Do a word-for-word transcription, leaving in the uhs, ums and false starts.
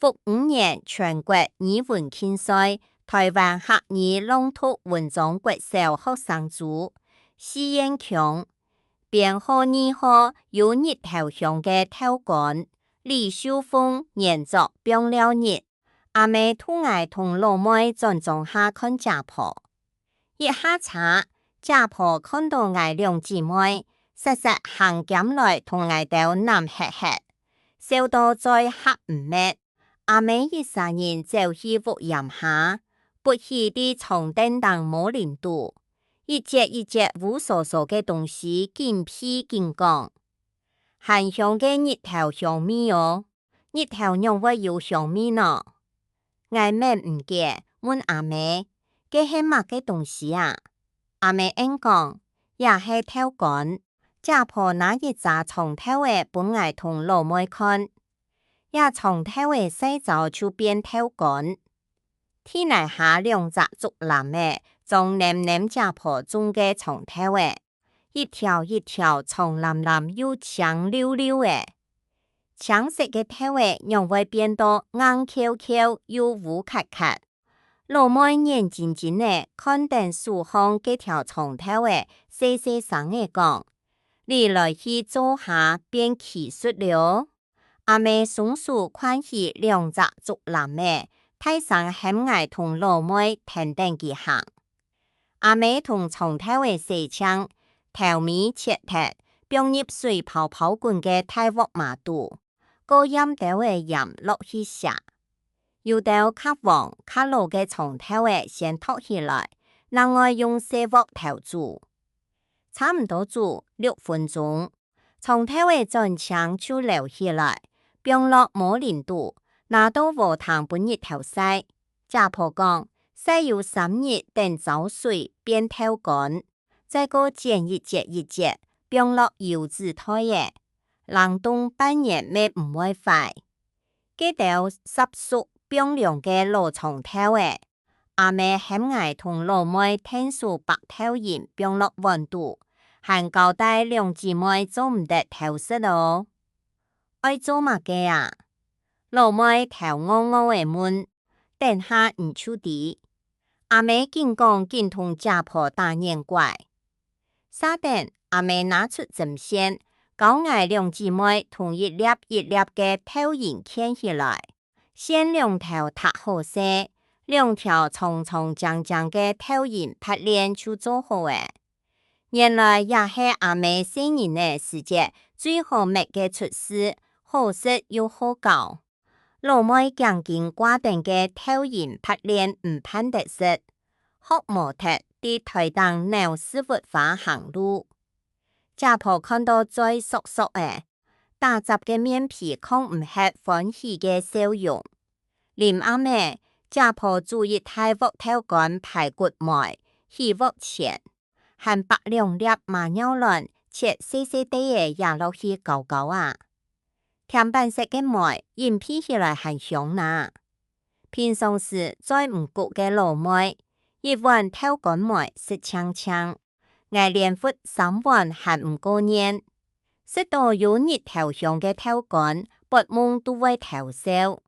復五年全國語文競賽，臺灣客語朗讀文章國小學生組，四縣腔，編號二號，有日頭香个豆乾，李秀鳳原作，放尞日。阿姆渡𠊎同老妹轉莊下看姐婆。一下車，姐婆看到𠊎兩姊妹，煞煞行兼來同𠊎兜揇核核，笑到嘴合毋密。阿姆一儕人走去屋簷下，㧒起在長凳頂毛籃肚，一節一節烏疏疏个東西緊鼻緊講：「還香个日頭香味哦！日頭仰會有香味呢？」𠊎愐毋解，問阿姆：「該係麼个東西啊？」阿姆應講：「這係豆乾。」姐婆拿一拃長豆仔分𠊎同老妹看。這長豆仔曬燥就變豆乾。地泥下兩隻竹籃仔，裝淰淰姐婆種个長豆仔，一條一條長湳湳又青溜溜仔。青色个豆仔仰會變到硬翹翹又烏殼殼？老妹眼金金仔看等手項該條長豆仔，細細聲仔講：「你來去灶下變奇術了哦！」 阿姆雙手擐起兩隻竹籃仔，大聲喊𠊎同老妹跈等佢行。阿姆同長豆仔洗淨，頭尾切忒，放入水泡泡滾个大鑊嫲肚，過掞兜仔鹽落去瀉。有兜較黃、較老个長豆仔先擇起來，另外用細鑊頭煮。差毋多煮六分鐘， 長豆仔轉青就撈起來，放落毛籃肚，拿到禾埕分日頭曬。姐婆講，曬有三日等燥水變豆乾，再過剪一節一節，放落油紙袋仔，冷凍半年乜毋會壞。該兜煠熟放涼个老長豆仔， 阿姆喊𠊎同老妹𢯭手剝豆仁放落碗肚，還交代兩姊妹做毋得偷食哦。「愛做麼个啊？」老妹頭昂昂仔問。「等下你就知。」阿姆緊講緊同姐婆打眼拐。 續等，阿姆拿出針線，教𠊎兩姊妹同一粒一粒个豆仁牽起來，線兩頭䌈好勢，兩條長長靚靚个豆仁袚鍊就做好了。原來這係阿姆細人仔時節最好搣个齣事，好食又好搞。 老妹頸根掛等个豆仁袚鍊毋盼得食，學模特在臺頂扭屎朏花行路。姐婆看到嘴縮縮仔，打摺个面皮囥毋核歡喜个笑容。臨暗仔，姐婆煮一大鑊豆乾排骨糜，起鑊前， 還剝兩粒麻鳥卵，切細細垤仔掖落去攪攪啊。甜粄色个糜，飲鼻起來還香哪。平常時嘴毋穀个老妹，一碗豆乾糜食淨淨，𠊎連拂三碗還毋過願。食到有日頭香个豆乾，發夢都會偷笑。